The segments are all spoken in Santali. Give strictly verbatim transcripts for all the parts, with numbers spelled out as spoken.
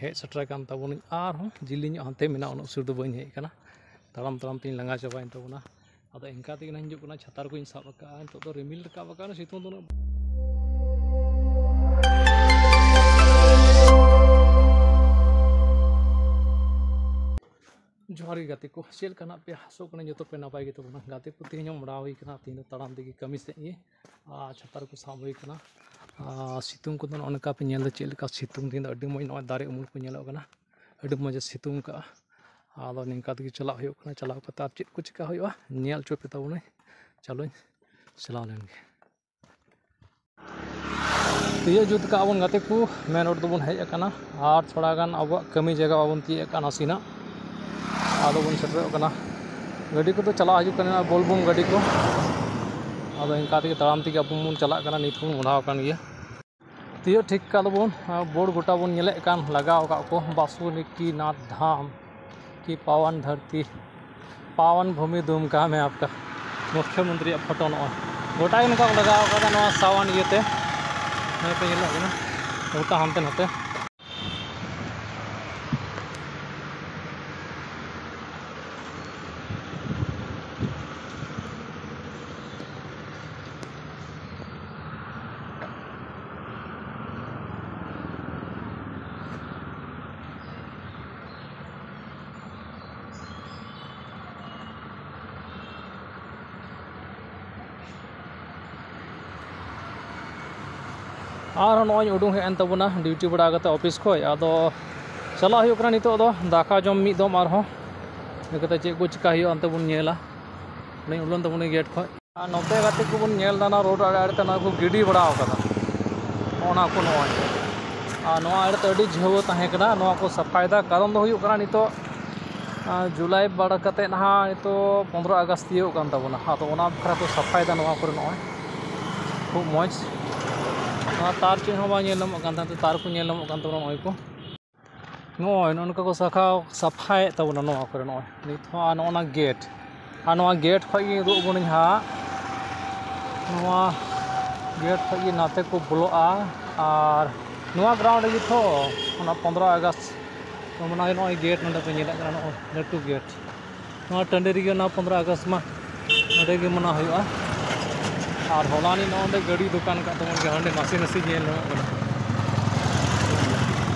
ᱦᱮᱡ ᱥᱮᱴᱮᱨ ᱟᱠᱟᱱ ᱛᱟᱵᱚᱱᱟᱹᱧ᱾ ᱟᱨᱦᱚᱸ ᱡᱤᱞᱤᱧᱚᱜ ᱦᱟᱱᱛᱮ ᱢᱮᱱᱟᱜᱼᱟ, ᱩᱱᱟᱹᱜ ᱥᱩᱨ ᱫᱚ ᱵᱟᱹᱧ ᱦᱮᱡ ᱟᱠᱟᱱᱟ᱾ ᱛᱟᱲᱟᱢ ᱛᱟᱲᱟᱢ ᱛᱤᱧ ᱞᱟᱸᱜᱟ ᱪᱟᱵᱟᱭᱮᱱ ᱛᱟᱵᱚᱱᱟ᱾ ᱟᱫᱚ ᱤᱱᱠᱟ ᱛᱮᱜᱮ ᱱᱟᱦᱟᱜ ᱦᱤᱡᱩᱜ ᱠᱟᱱᱟ᱾ ᱪᱷᱟᱛᱟ ᱠᱚᱧ ᱥᱟᱵ ᱟᱠᱟᱫᱼᱟ᱾ ᱱᱤᱛᱚᱜ ᱫᱚ ᱨᱤᱢᱤᱞ ᱨᱟᱠᱟᱵ ᱟᱠᱟᱫᱼᱟ, ᱥᱤᱛᱩᱝ ᱫᱚ ᱩᱱᱟᱹᱜ ᱡᱚᱦᱟᱨ ᱜᱮ ᱜᱟᱛᱮ ᱠᱚ, ᱪᱮᱫ ᱞᱮᱠᱟ ᱦᱮᱱᱟᱜ ᱯᱮᱭᱟ? ᱟᱥᱚᱜ ᱠᱟᱹᱱᱟᱹᱧ ᱡᱚᱛᱚ ᱯᱮ ᱱᱟᱯᱟᱭ ᱜᱮ ᱛᱟᱵᱚᱱᱟ᱾ ᱜᱟᱛᱮ ᱠᱚ, ᱛᱮᱦᱮᱧ ᱦᱚᱸ ᱢᱚᱲᱟ ᱦᱩᱭ ᱠᱟᱱᱟ, ᱛᱮᱦᱮᱧ ᱫᱚ ᱛᱟᱲᱟᱢ ᱛᱮᱜᱮ ᱠᱟᱹᱢᱤ ᱥᱮᱫ ᱜᱮ᱾ ᱟᱨ ᱪᱷᱟᱛᱟ ᱠᱚ ᱥᱟᱵ ᱦᱩᱭ ᱠᱟᱱᱟ᱾ ᱟᱨ ᱥᱤᱛᱩᱝ ᱠᱚᱫᱚ ᱱᱚᱜᱼᱚ ᱱᱚᱝᱠᱟ ᱯᱮ ᱧᱮᱞ ᱮᱫᱟ, ᱪᱮᱫ ᱞᱮᱠᱟ ᱥᱤᱛᱩᱝ ᱛᱮᱦᱮᱧ ᱫᱚ ᱟᱹᱰᱤ ᱢᱚᱡᱽ, ᱱᱚᱜᱼᱚᱭ ᱫᱟᱨᱮ ᱩᱢᱩᱞ ᱠᱚ ᱧᱮᱞᱚᱜ ᱠᱟᱱᱟ, ᱟᱹᱰᱤ ᱢᱚᱡᱽ ᱮ ᱥᱤᱛᱩᱝ ᱠᱟᱜᱼᱟ᱾ ᱟᱫᱚ ᱱᱤᱝᱠᱟ ᱛᱮᱜᱮ ᱪᱟᱞᱟᱜ ᱦᱩᱭᱩᱜ ᱠᱟᱱᱟ᱾ ᱪᱟᱞᱟᱣ ᱠᱟᱛᱮ ᱟᱨ ᱪᱮᱫ ᱠᱚ ᱪᱤᱠᱟ ᱦᱩᱭᱩᱜᱼᱟ, ᱧᱮᱞ ᱦᱚᱪᱚ ᱯᱮ ᱛᱟᱵᱚᱱᱟᱹᱧ᱾ ᱪᱚᱞᱚᱧ ᱪᱟᱞᱟᱣ ᱞᱮᱱ ᱜᱮ᱾ ᱛᱤᱭᱟᱹᱜ ᱡᱩᱛ ᱠᱟᱜᱼᱟ ᱵᱚᱱ ᱜᱟᱛᱮ ᱠᱚ, ᱢᱮᱱ ᱨᱳᱰ ᱫᱚᱵᱚᱱ ᱦᱮᱡ ᱟᱠᱟᱱᱟ᱾ ᱟᱨ ᱛᱷᱚᱲᱟ ᱜᱟᱱ ᱟᱵᱚᱣᱟᱜ ᱠᱟᱹᱢᱤ ᱡᱟᱭᱜᱟ ᱵᱟᱵᱚᱱ ᱛᱤᱭᱟᱹᱜ ᱟᱠᱟᱫ ᱱᱟᱥᱮᱱᱟᱜ, ᱟᱫᱚ ᱵᱚᱱ ᱥᱮᱴᱮᱨᱚᱜ ᱠᱟᱱᱟ᱾ ᱜᱟᱹᱰᱤ ᱠᱚᱫᱚ ᱪᱟᱞᱟᱜ ᱦᱤᱡᱩᱜ ᱠᱟᱱᱟ, ᱵᱚᱞᱵᱚᱢ ᱜᱟᱹᱰᱤ ᱠᱚ᱾ ᱟᱫᱚ ᱤᱱᱠᱟ ᱛᱮᱜᱮ ᱛᱟᱲᱟᱢ ᱛᱮᱜᱮ ᱟᱵᱚ ᱵᱚᱱ ᱪᱟᱞᱟᱜ ᱠᱟᱱᱟ᱾ ᱱᱤᱛ ᱦᱚᱸ ᱢᱚᱰᱷᱟᱣ ᱟᱠᱟᱱ ᱜᱮᱭᱟ᱾ ᱛᱤᱭᱟᱹᱜ ᱴᱷᱤᱠ ᱠᱟᱜ ᱫᱚᱵᱚᱱ, ᱵᱳᱨᱰ ᱜᱚᱴᱟ ᱵᱚᱱ ᱧᱮᱞᱮᱫ ᱠᱟᱱ, ᱞᱟᱜᱟᱣ ᱟᱠᱟᱫ ᱠᱚ ᱵᱟᱥᱩᱠᱤᱱᱟᱛᱷ ᱫᱷᱟᱢ ᱠᱤ ᱯᱟᱣᱟᱱ ᱫᱷᱟᱹᱨᱛᱤ, ᱯᱟᱣᱟᱱ ᱵᱷᱩᱢᱤ ᱫᱩᱢᱠᱟ ᱢᱮ ᱟᱯᱠᱟ᱾ ᱢᱩᱠᱷᱭᱚ ᱢᱚᱱᱛᱨᱤᱭᱟᱜ ᱯᱷᱳᱴᱳ ᱱᱚᱜᱼᱚᱭ ᱜᱚᱴᱟ ᱜᱮ ᱱᱚᱝᱠᱟ ᱠᱚ ᱞᱟᱜᱟᱣ ᱟᱠᱟᱫᱟ ᱱᱚᱣᱟ ᱥᱟᱣᱟᱱ ᱤᱭᱟᱹᱛᱮ᱾ ᱱᱚᱜᱼᱚᱭ ᱯᱮ ᱧᱮᱞᱚᱜ ᱠᱟᱱᱟ ᱜᱚᱴᱟ ᱦᱟᱱᱛᱮ ᱱᱟᱛᱮ᱾ ᱟᱨᱦᱚᱸ ᱱᱚᱜᱼᱚᱭ ᱩᱰᱩᱝ ᱦᱮᱡ ᱮᱱ ᱛᱟᱵᱚᱱᱟ ᱰᱤᱭᱩᱴᱤ ᱵᱟᱲᱟ ᱠᱟᱛᱮ ᱚᱯᱷᱤᱥ ᱠᱷᱚᱡ᱾ ᱟᱫᱚ ᱪᱟᱞᱟᱜ ᱦᱩᱭᱩᱜ ᱠᱟᱱᱟ ᱱᱤᱛᱚᱜ ᱫᱚ ᱫᱟᱠᱟ ᱡᱚᱢ ᱢᱤᱫ ᱫᱚᱢ ᱟᱨᱦᱚᱸ᱾ ᱤᱱᱟᱹ ᱠᱟᱛᱮ ᱪᱮᱫ ᱠᱚ ᱪᱤᱠᱟ ᱦᱩᱭᱩᱜᱼᱟ ᱚᱱᱛᱮ ᱵᱚᱱ ᱧᱮᱞᱟ᱾ ᱩᱰᱩᱝ ᱛᱟᱵᱚᱱᱟ ᱜᱮᱴ ᱠᱷᱚᱡ᱾ ᱟᱨ ᱱᱚᱛᱮ ᱜᱟᱛᱮ ᱠᱚᱵᱚᱱ ᱧᱮᱞ ᱮᱫᱟ, ᱚᱱᱟ ᱨᱳᱰ ᱟᱲᱮ ᱟᱲᱮ ᱛᱮ ᱱᱚᱣᱟ ᱠᱚ ᱜᱤᱰᱤ ᱵᱟᱲᱟ ᱟᱠᱟᱫᱟ, ᱚᱱᱟ ᱠᱚ ᱱᱚᱜᱼᱚᱭ᱾ ᱟᱨ ᱱᱚᱣᱟ ᱟᱲᱮ ᱛᱮ ᱟᱹᱰᱤ ᱡᱷᱟᱹᱣᱟᱹ ᱛᱟᱦᱮᱸ ᱠᱟᱱᱟ, ᱱᱚᱣᱟ ᱠᱚ ᱥᱟᱯᱷᱟᱭᱮᱫᱟ᱾ ᱠᱟᱨᱚᱱ ᱫᱚ ᱦᱩᱭᱩᱜ ᱠᱟᱱᱟ ᱱᱤᱛᱚᱜ, ᱟᱨ ᱡᱩᱞᱟᱭ ᱵᱟᱲᱟ ᱠᱟᱛᱮᱫ ᱱᱟᱦᱟᱜ ᱱᱤᱛᱚᱜ ᱯᱚᱱᱨᱚ ᱟᱜᱚᱥᱴ ᱛᱤᱭᱳᱜ ᱠᱟᱱ ᱛᱟᱵᱚᱱᱟ᱾ ᱟᱫᱚ ᱚᱱᱟ ᱵᱟᱠᱷᱨᱟ ᱠᱚ ᱥᱟᱯᱷᱟᱭᱮᱫᱟ ᱱᱚᱣᱟ ᱠᱚᱨᱮ ᱱᱚᱜᱼᱚᱭ᱾ ᱠᱷᱩᱵ ᱢᱚᱡᱽ᱾ ᱱᱚᱣᱟ ᱛᱟᱨ ᱪᱮᱫ ᱦᱚᱸ ᱵᱟᱝ ᱧᱮᱞ ᱧᱟᱢᱚᱜ ᱠᱟᱱ ᱛᱟᱦᱮᱸ, ᱛᱟᱨ ᱠᱚ ᱧᱮᱞ ᱧᱟᱢᱚᱜ ᱠᱟᱱ ᱛᱟᱵᱚᱱᱟ ᱱᱚᱜᱼᱚᱭ ᱠᱚ᱾ ᱱᱚᱜᱼᱚᱭ ᱱᱚᱜᱼᱚ ᱱᱚᱝᱠᱟ ᱠᱚ ᱥᱟᱯᱷᱟ, ᱥᱟᱯᱷᱟᱭᱮᱫ ᱛᱟᱵᱚᱱᱟ ᱱᱚᱣᱟ ᱠᱚᱨᱮ ᱱᱚᱜᱼᱚᱭ ᱱᱤᱛ ᱦᱚᱸ᱾ ᱟᱨ ᱱᱚᱜᱼᱚ ᱱᱟ ᱜᱮᱴ, ᱟᱨ ᱱᱚᱣᱟ ᱜᱮᱴ ᱠᱷᱚᱡ ᱜᱮ ᱩᱫᱩᱜ ᱟᱵᱚᱱᱟᱹᱧ ᱦᱟᱸᱜ᱾ ᱱᱚᱣᱟ ᱜᱮᱴ ᱠᱷᱚᱡ ᱜᱮ ᱱᱟᱛᱮ ᱠᱚ ᱵᱚᱞᱚᱜᱼᱟ᱾ ᱟᱨ ᱱᱚᱣᱟ ᱜᱨᱟᱣᱩᱱᱰ ᱨᱮᱜᱮ ᱛᱚ ᱚᱱᱟ ᱯᱚᱱᱫᱽᱨᱚ ᱟᱜᱚᱥᱴ ᱠᱚ ᱢᱟᱱᱟᱣ ᱦᱩᱭᱩᱜᱼᱟ᱾ ᱱᱚᱜᱼᱚᱭ ᱜᱮᱴ ᱱᱚᱰᱮ ᱯᱮ ᱧᱮᱞᱮᱫ ᱠᱟᱱᱟ, ᱱᱚᱜᱼᱚᱭ ᱞᱟᱹᱴᱩ ᱜᱮᱴ᱾ ᱱᱚᱣᱟ ᱴᱟᱺᱰᱤ ᱨᱮᱜᱮ ᱚᱱᱟ ᱯᱚᱱᱫᱽᱨᱚ ᱟᱜᱚᱥᱴ ᱢᱟ ᱱᱚᱰᱮ ᱜᱮ ᱢᱟᱱᱟᱣ ᱦᱩᱭᱩᱜᱼᱟ᱾ ᱟᱨ ᱦᱚᱞᱟᱱᱤᱡ ᱱᱚᱜᱼᱚ ᱱᱚᱰᱮ ᱜᱟᱹᱰᱤ ᱫᱚᱠᱟᱱ ᱠᱟᱜ ᱛᱟᱵᱚᱱ ᱜᱮᱭᱟ, ᱦᱟᱸᱰᱮ ᱱᱟᱥᱮ ᱱᱟᱥᱮ ᱧᱮᱞ ᱧᱟᱢᱚᱜ ᱠᱟᱱᱟ᱾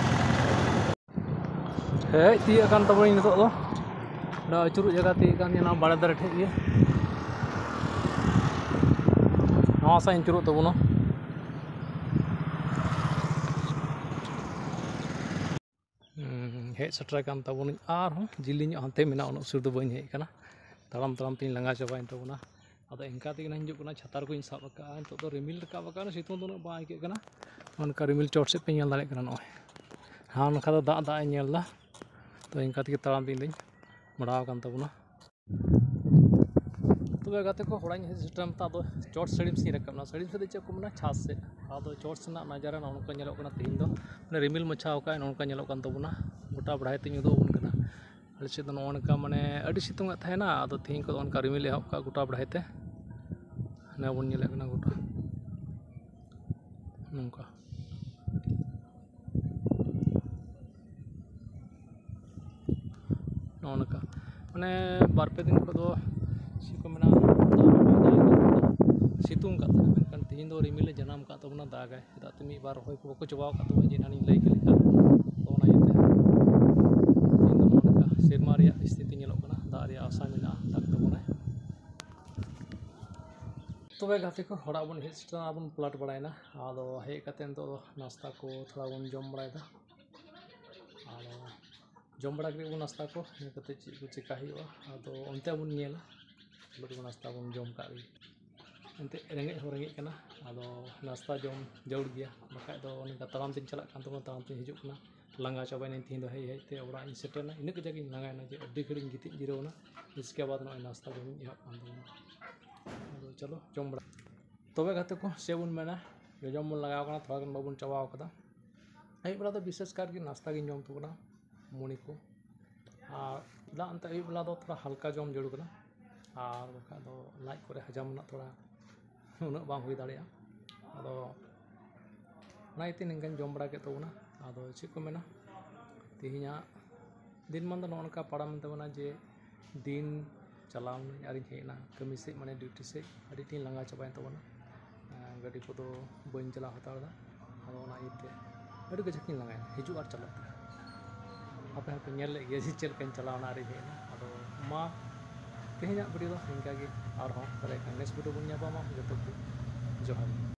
ᱦᱮᱡ ᱛᱤᱭᱟᱹᱜ ᱟᱠᱟᱱ ᱛᱟᱵᱚᱱᱟᱹᱧ ᱱᱤᱛᱚᱜ ᱫᱚ᱾ ᱱᱚᱰᱮ ᱟᱹᱪᱩᱨᱚᱜ ᱡᱟᱭᱜᱟ ᱛᱤᱭᱟᱹᱜ ᱠᱟᱱ ᱜᱮᱭᱟ, ᱱᱚᱣᱟ ᱵᱟᱲᱮ ᱫᱟᱨᱮ ᱴᱷᱮᱡ ᱜᱮ᱾ ᱱᱚᱣᱟ ᱥᱟᱶ ᱟᱹᱪᱩᱨᱚᱜ ᱛᱟᱵᱚᱱᱟ᱾ ᱦᱩᱸ, ᱦᱮᱡ ᱥᱮᱴᱮᱨ ᱟᱠᱟᱱ ᱛᱟᱵᱚᱱᱟᱹᱧ᱾ ᱟᱨᱦᱚᱸ ᱡᱤᱞᱤᱧᱚᱜ ᱦᱟᱱᱛᱮ ᱢᱮᱱᱟᱜᱼᱟ, ᱩᱱᱟᱹᱜ ᱥᱩᱨ ᱫᱚ ᱵᱟᱹᱧ ᱦᱮᱡ ᱟᱠᱟᱱᱟ᱾ ᱛᱟᱲᱟᱢ ᱛᱟᱲᱟᱢ ᱛᱤᱧ ᱞᱟᱸᱜᱟ ᱪᱟᱵᱟᱭᱮᱱ ᱛᱟᱵᱚᱱᱟ᱾ ᱟᱫᱚ ᱤᱱᱠᱟ ᱛᱮᱜᱮ ᱱᱟᱦᱟᱧ ᱦᱤᱡᱩᱜ ᱠᱟᱱᱟ, ᱪᱷᱟᱛᱟ ᱨᱮ ᱠᱚᱧ ᱥᱟᱵ ᱟᱠᱟᱫᱼᱟ᱾ ᱱᱤᱛᱚᱜ ᱫᱚ ᱨᱤᱢᱤᱞ ᱨᱟᱠᱟᱵ ᱟᱠᱟᱱᱟ, ᱥᱤᱛᱩᱝ ᱫᱚ ᱩᱱᱟᱹᱜ ᱵᱟᱝ ᱟᱹᱭᱠᱟᱹᱜ ᱠᱟᱱᱟ᱾ ᱚᱱᱠᱟ ᱨᱤᱢᱤᱞ ᱪᱚᱴ ᱥᱮᱫ ᱯᱮ ᱧᱮᱞ ᱫᱟᱲᱮᱭᱟᱜ ᱠᱟᱱᱟ, ᱱᱚᱜᱼᱚᱭ ᱦᱟᱱᱟ ᱱᱟᱠᱷᱟ ᱫᱚ ᱫᱟᱜ, ᱫᱟᱜ ᱮ ᱧᱮᱞ ᱮᱫᱟ᱾ ᱛᱚ ᱤᱱᱠᱟ ᱛᱮᱜᱮ ᱛᱟᱲᱟᱢ ᱛᱮᱜᱮ ᱞᱤᱧ ᱵᱟᱲᱟᱣ ᱟᱠᱟᱱ ᱛᱟᱵᱚᱱᱟ᱾ ᱛᱚᱵᱮ ᱜᱟᱛᱮ ᱠᱚ, ᱦᱚᱲᱟᱜ ᱤᱧ ᱦᱮᱡ ᱥᱮᱴᱮᱨ ᱮᱱᱟ᱾ ᱟᱫᱚ ᱪᱚᱴ ᱥᱟᱹᱲᱤᱢ ᱥᱮᱫ ᱤᱧ ᱨᱟᱠᱟᱵ ᱮᱱᱟ᱾ ᱥᱟᱹᱲᱤᱢ ᱥᱮᱫ ᱫᱚ ᱪᱮᱫ ᱠᱚ ᱢᱮᱱᱟ, ᱪᱷᱟᱫᱽ ᱥᱮᱫ᱾ ᱟᱫᱚ ᱪᱚᱴ ᱥᱮᱱᱟᱜ ᱱᱟᱡᱟᱨᱟ ᱱᱚᱜᱼᱚ ᱱᱚᱝᱠᱟ ᱧᱮᱞᱚᱜ ᱠᱟᱱᱟ ᱛᱮᱦᱮᱧ ᱫᱚ᱾ ᱢᱟᱱᱮ ᱨᱤᱢᱤᱞ ᱢᱟᱪᱷᱟᱣ ᱟᱠᱟᱫ, ᱱᱚᱜᱼᱚ ᱱᱚᱝᱠᱟ ᱧᱮᱞᱚᱜ ᱠᱟᱱ ᱛᱟᱵᱚᱱᱟ᱾ ᱜᱚᱴᱟ ᱵᱮᱲᱦᱟᱭ ᱛᱮᱧ ᱩᱫᱩᱜ ᱟᱵᱚᱱ ᱠᱟᱱᱟ᱾ ᱟᱞᱮ ᱥᱮᱫ ᱫᱚ ᱱᱚᱜᱼᱚ ᱱᱚᱝᱠᱟ ᱢᱟᱱᱮ ᱟᱹᱰᱤ ᱥᱤᱛᱩᱝ ᱮᱫ ᱛᱟᱦᱮᱱᱟ, ᱟᱫᱚ ᱛᱮᱦᱮᱧ ᱠᱷᱚᱱ ᱫᱚ ᱚᱱᱠᱟ ᱨᱤᱢᱤᱞ ᱮᱦᱚᱵ ᱠᱟᱜᱼᱟ ᱜᱚᱴᱟ ᱵᱮᱲᱦᱟᱭ ᱛᱮ᱾ ᱦᱟᱱᱮ ᱵᱚᱱ ᱧᱮᱞᱮᱫ ᱠᱟᱱᱟ ᱜᱚᱴᱟ ᱱᱚᱝᱠᱟ᱾ ᱱᱚᱜᱼᱚ ᱱᱚᱝᱠᱟ ᱢᱟᱱᱮ ᱵᱟᱨ ᱯᱮ ᱫᱤᱱ ᱠᱷᱚᱱ ᱫᱚ ᱪᱮᱫ ᱠᱚ ᱢᱮᱱᱟ, ᱫᱟᱜ ᱦᱚᱸ ᱵᱟᱭ ᱫᱟᱜ ᱮᱫᱟ, ᱥᱤᱛᱩᱝ ᱠᱟᱜ ᱛᱟᱦᱮᱱᱟ, ᱢᱮᱱᱠᱷᱟᱱ ᱛᱮᱦᱮᱧ ᱫᱚ ᱨᱤᱢᱤᱞ ᱮ ᱡᱟᱱᱟᱢ ᱠᱟᱜ ᱛᱟᱵᱚᱱᱟ, ᱫᱟᱜᱟᱭ᱾ ᱪᱮᱫᱟᱜ ᱛᱮ ᱢᱤᱫ ᱵᱟᱨ ᱨᱚᱦᱚᱭ ᱠᱚ ᱵᱟᱠᱚ ᱪᱟᱵᱟᱣ ᱟᱠᱟᱫ ᱛᱟᱵᱚᱱᱟ, ᱡᱮ ᱮᱱᱟᱱᱤᱧ ᱞᱟᱹᱭ ᱠᱮᱫ ᱞᱮᱠᱟ᱾ ᱛᱚ ᱚᱱᱟ ᱤᱭᱟᱹᱛᱮ ᱛᱮᱦᱮᱧ ᱫᱚ ᱱᱚᱜᱼᱚ ᱱᱚᱝᱠᱟ ᱥᱮᱨᱢᱟ ᱨᱮᱭᱟᱜ ᱥᱛᱷᱤᱛᱤ ᱧᱮᱞᱚᱜ ᱠᱟᱱᱟ, ᱫᱟᱜ ᱨᱮᱭᱟᱜ ᱟᱥᱟ ᱢᱮᱱᱟᱜᱼᱟ, ᱫᱟᱜ ᱛᱟᱵᱚᱱᱟᱭ᱾ ᱛᱚᱵᱮ ᱜᱟᱛᱮ ᱠᱚ, ᱚᱲᱟᱜ ᱵᱚᱱ ᱦᱮᱡ ᱥᱮᱴᱮᱨ ᱟᱵᱚᱱ ᱯᱞᱟᱴ ᱵᱟᱲᱟᱭᱮᱱᱟ᱾ ᱟᱫᱚ ᱦᱮᱡ ᱠᱟᱛᱮ ᱱᱤᱛᱚᱜ ᱫᱚ ᱱᱟᱥᱛᱟ ᱠᱚ ᱛᱷᱚᱲᱟ ᱵᱚᱱ ᱡᱚᱢ ᱵᱟᱲᱟᱭᱮᱫᱟ᱾ ᱟᱫᱚ ᱡᱚᱢ ᱵᱟᱲᱟ ᱠᱮᱫ ᱵᱚᱱ ᱱᱟᱥᱛᱟ ᱠᱚ, ᱤᱱᱟᱹ ᱠᱟᱛᱮ ᱪᱮᱫ ᱠᱚ ᱪᱮᱠᱟ ᱦᱩᱭᱩᱜᱼᱟ, ᱟᱫᱚ ᱚᱱᱛᱮ ᱵᱚᱱ ᱧᱮᱞᱟ᱾ ᱪᱚᱞᱚ ᱛᱚᱵᱮ ᱱᱟᱥᱛᱟ ᱵᱚᱱ ᱡᱚᱢ ᱠᱟᱜ ᱜᱮ᱾ ᱮᱱᱛᱮᱫ ᱨᱮᱸᱜᱮᱡ ᱦᱚᱸ ᱨᱮᱸᱜᱮᱡ ᱠᱟᱱᱟ, ᱟᱫᱚ ᱱᱟᱥᱛᱟ ᱡᱚᱢ ᱡᱟᱹᱨᱩᱲ ᱜᱮᱭᱟ, ᱵᱟᱠᱷᱟᱡ ᱫᱚ ᱱᱚᱝᱠᱟ ᱛᱟᱲᱟᱢ ᱛᱤᱧ ᱪᱟᱞᱟᱜ ᱠᱟᱱ ᱛᱟᱵᱚᱱᱟ, ᱛᱟᱲᱟᱢ ᱛᱤᱧ ᱦᱤᱡᱩᱜ ᱠᱟᱱᱟ᱾ ᱞᱟᱸᱜᱟ ᱪᱟᱵᱟᱭᱮᱱᱟᱹᱧ ᱛᱮᱦᱮᱧ ᱫᱚ, ᱦᱮᱡ ᱦᱮᱡ ᱛᱮ ᱚᱲᱟᱜ ᱤᱧ ᱥᱮᱴᱮᱨᱱᱟ, ᱤᱱᱟᱹᱜ ᱠᱟᱡᱟᱠ ᱤᱧ ᱞᱟᱸᱜᱟᱭᱮᱱᱟ ᱡᱮ ᱟᱹᱰᱤ ᱜᱷᱟᱹᱲᱤᱡ ᱤᱧ ᱜᱤᱛᱤᱡ ᱡᱤᱨᱟᱹᱣ ᱮᱱᱟ᱾ ᱤᱥᱠᱮ ᱵᱟᱫᱽ ᱱᱚᱜᱼᱚᱭ ᱱᱟᱥᱛᱟ ᱡᱚᱢᱤᱧ ᱮᱦᱚᱵ ᱠᱟᱱ ᱛᱟᱵᱚᱱᱟ᱾ ᱟᱫᱚ ᱪᱚᱞᱚ ᱡᱚᱢ ᱵᱟᱲᱟ᱾ ᱛᱚᱵᱮ ᱜᱟᱛᱮ ᱠᱚ, ᱪᱮᱫ ᱵᱚᱱ ᱢᱮᱱᱟ, ᱡᱚᱡᱚᱢ ᱵᱚᱱ ᱞᱟᱜᱟᱣ ᱠᱟᱱᱟ, ᱛᱷᱚᱲᱟ ᱜᱟᱱ ᱵᱟᱵᱚᱱ ᱪᱟᱵᱟᱣ ᱠᱟᱫᱟ᱾ ᱟᱹᱭᱩᱵ ᱵᱮᱲᱟ ᱫᱚ ᱵᱤᱥᱮᱥ ᱠᱟᱨ ᱜᱮ ᱱᱟᱥᱛᱟ ᱜᱤᱧ ᱡᱚᱢ ᱛᱟᱵᱚᱱᱟ, ᱢᱩᱲᱤ ᱠᱚ᱾ ᱟᱨ ᱫᱟᱜ ᱮᱱᱛᱮ ᱟᱹᱭᱩᱵ ᱵᱮᱲᱟ ᱫᱚ ᱛᱷᱚᱲᱟ ᱦᱟᱞᱠᱟ ᱡᱚᱢ ᱡᱟᱹᱨᱩᱲ ᱠᱟᱱᱟ, ᱟᱨ ᱵᱟᱠᱷᱟᱡ ᱫᱚ ᱞᱟᱡ ᱠᱚᱨᱮ ᱦᱟᱡᱟᱢ ᱨᱮᱱᱟᱜ ᱛᱷᱚᱲᱟ ᱩᱱᱟᱹᱜ ᱵᱟᱝ ᱦᱩᱭ ᱫᱟᱲᱮᱭᱟᱜᱼᱟ᱾ ᱟᱫᱚ ᱚᱱᱟ ᱤᱭᱟᱹᱛᱮ ᱱᱤᱝᱠᱟᱧ ᱡᱚᱢ ᱵᱟᱲᱟ ᱠᱮᱫ ᱛᱟᱵᱚᱱᱟ᱾ ᱟᱫᱚ ᱪᱮᱫ ᱠᱚ ᱢᱮᱱᱟ, ᱛᱮᱦᱮᱧᱟᱜ ᱫᱤᱱ ᱢᱟᱱ ᱫᱚ ᱱᱚᱜᱼᱚ ᱱᱚᱝᱠᱟ ᱯᱟᱨᱚᱢᱮᱱ ᱛᱟᱵᱚᱱᱟ ᱡᱮ ᱫᱤᱱ ᱪᱟᱞᱟᱣ ᱱᱟᱹᱧ ᱟᱨᱤᱧ ᱦᱮᱡ ᱮᱱᱟ ᱠᱟᱹᱢᱤ ᱥᱮᱫ, ᱢᱟᱱᱮ duty ᱥᱮᱫ᱾ ᱟᱹᱰᱤ ᱟᱸᱴᱤᱧ ᱞᱟᱸᱜᱟ ᱪᱟᱵᱟᱭᱮᱱ ᱛᱟᱵᱚᱱᱟ᱾ ᱮᱸ, ᱜᱟᱹᱰᱤ ᱠᱚᱫᱚ ᱵᱟᱹᱧ ᱪᱟᱞᱟᱣ ᱦᱟᱛᱟᱲ ᱮᱫᱟ᱾ ᱟᱫᱚ ᱚᱱᱟ ᱤᱭᱟᱹᱛᱮ ᱟᱹᱰᱤ ᱠᱟᱡᱟᱠ ᱤᱧ ᱞᱟᱸᱜᱟᱭᱮᱱᱟ ᱦᱤᱡᱩᱜ ᱟᱨ ᱪᱟᱞᱟᱜ ᱛᱮ᱾ ᱟᱯᱮ ᱦᱚᱸᱯᱮ ᱧᱮᱞ ᱞᱮᱫ ᱜᱮᱭᱟ ᱡᱮ ᱪᱮᱫ ᱞᱮᱠᱟᱧ ᱪᱟᱞᱟᱣᱱᱟ ᱟᱨᱤᱧ ᱦᱮᱡ ᱮᱱᱟ᱾ ᱟᱫᱚ ᱢᱟ, ᱛᱮᱦᱮᱧᱟᱜ video ᱫᱚ ᱤᱱᱠᱟ ᱜᱮ᱾ ᱟᱨᱦᱚᱸ ᱫᱟᱨᱟᱭ ᱠᱟᱱ next video ᱵᱚᱱ ᱧᱟᱯᱟᱢᱟ᱾ ᱡᱚᱛᱚ ᱠᱚ ᱡᱚᱦᱟᱨ ᱜᱮ᱾